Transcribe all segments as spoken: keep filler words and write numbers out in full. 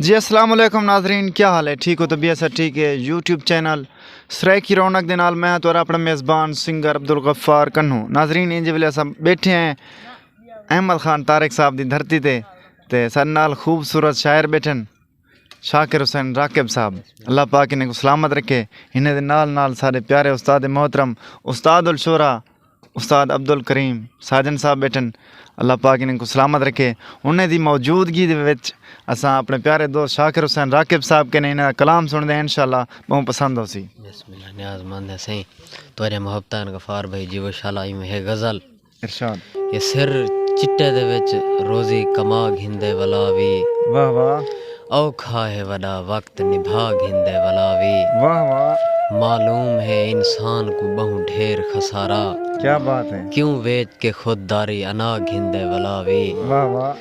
جی السلام علیکم ناظرین، کیا حال ہے؟ ٹھیک ہو؟ طبیعت سب ٹھیک ہے؟ یوٹیوب چینل سرائیکی رونق دے نال میں ہاں تہاݙا اپݨا میزبان سنگر عبدالغفار کنوں۔ ناظرین، ایں جے ویلے اساں ٻیٹھے ہیں احمد خان طارق صاحب دی دھرتی تے، تے ساݙے نال خوبصورت شاعر ٻیٹھن شاکر حسین راقب صاحب۔ اللہ پاک انہیں کوں سلامت رکھے۔ انہیں دے نال نال ساݙے پیارے استاد محترم، استاد الشعراء، استاد عبدالکریم ساجن صاحب ٻیٹھن، اللہ پاک انہیں کوں سلامت رکھے۔ انہیں دی موجودگی دے وچ اساں اپݨے پیارے دوست شاکر حسین راقب صاحب کنے انہیں دا کلام سݨدے ہیں، انشاءاللہ ٻہوں پسند ہوسی۔ بسم اللہ، نیاز مند ہے سائیں۔ تہاݙے محبتاں غفار بھائی جی، وہ شالا ایویں ہے غزل۔ ارشاد۔ یہ سر چٹے دے وچ روزی کما گھندے ولا وی۔ واہ واہ۔ اوکھا ہے وݙا وقت نبھا گھندے ولا وی۔ واہ واہ۔ معلوم ہے انسان کوں ٻہوں ڈھیر خسارہ۔ کیا بات ہے۔ کیوں ویچ کے خود داری انا گھندے ولا وی۔ واہ واہ۔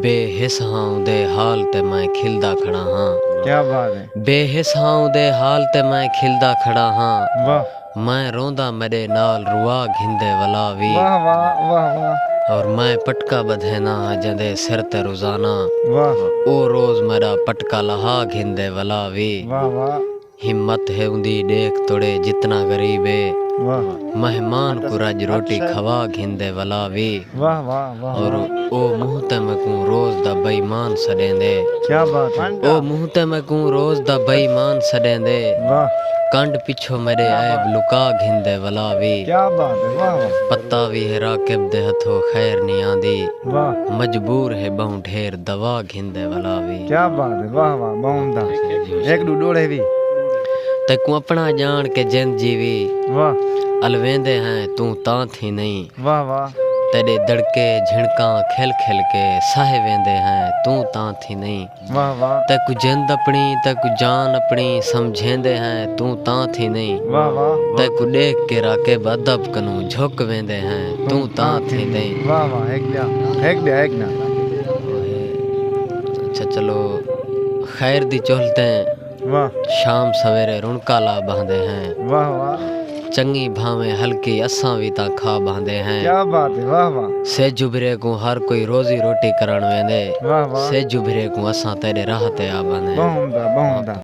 بے حس ہاں اوندے حال تے میں کھلدا کھڑا ہاں۔ کیا بات ہے۔ بے حس ہاں اوندے حال تے میں کھلدا کھڑا ہاں۔ واہ۔ میں روندا میݙے نال روا گھندے ولا وی۔ واہ واہ، واہ واہ۔ اور میں پٹکا ٻدھیندا ہاں جیندے سر تے روزانہ۔ واہ۔ او روز میݙا پٹکا لہا گھندے ولا وی۔ واہ واہ۔ ہمت ہے اوندی ݙیکھ توڑے جتنا غریب ہے۔ واہ۔ مہمان کوں رڄ روٹی کھوا گھندے ولا وی۔ واہ واہ، واہ اور واہ۔ او منہ تے میکوں روز دا بے ایمان سݙیندے۔ کیا بات ہے۔ او منہ تے میکوں روز دا بے ایمان سݙیندے۔ واہ۔ کنڈ پچھوں میݙے عیب لکا گھندے ولا وی۔ کیا بات ہے، واہ واہ۔ پتہ وی ہے راقب دے ہتھوں خیر نی آندی۔ واہ۔ مجبور ہے ٻہوں ڈھیر دوا گھندے ولا وی۔ کیا بات ہے، واہ واہ، ٻہوں عمدہ۔ ہک ݙو ݙوہڑے وی۔ تیکوں اپݨا ڄاݨ کے جند جیوی۔ واہ۔ الویندے ہیں توں تاں تھی نہیں۔ واہ واہ۔ تیݙے دڑکے جھنکاں کھل کھل کے ساہے ویندے ہیں توں تاں تھی نہیں۔ واہ واہ۔ تیکوں جند اپݨی، تیکوں جان اپݨی سمجھیندے ہیں توں تاں تھی نہیں۔ واہ واہ۔ تیکوں ݙیکھ کے راقب ادب کنوں جھک ویندے ہیں توں تاں تھی نہیں۔ واہ واہ، ہک ٻیا، ہک ٻیا، ہک ٻیا۔ اچھا چلو، خیر دی چُلھ تے واہ۔ شام سویرے رونقاں لا ٻہندے ہیں۔ واہ واہ۔ چنڳی بھانویں ہلکی اساں وی تاں کھا ٻہندے ہیں۔ کیا بات ہے، واہ واہ۔ سجھ اُبھرے کوں ہر کوئی روزی روٹی کرݨ ویندے۔ واہ واہ۔ سجھ اُبھرے کوں اساں تیݙے راہ تے آ ٻہندے ہیں۔ ٻہوں عمدہ، ٻہوں عمدہ۔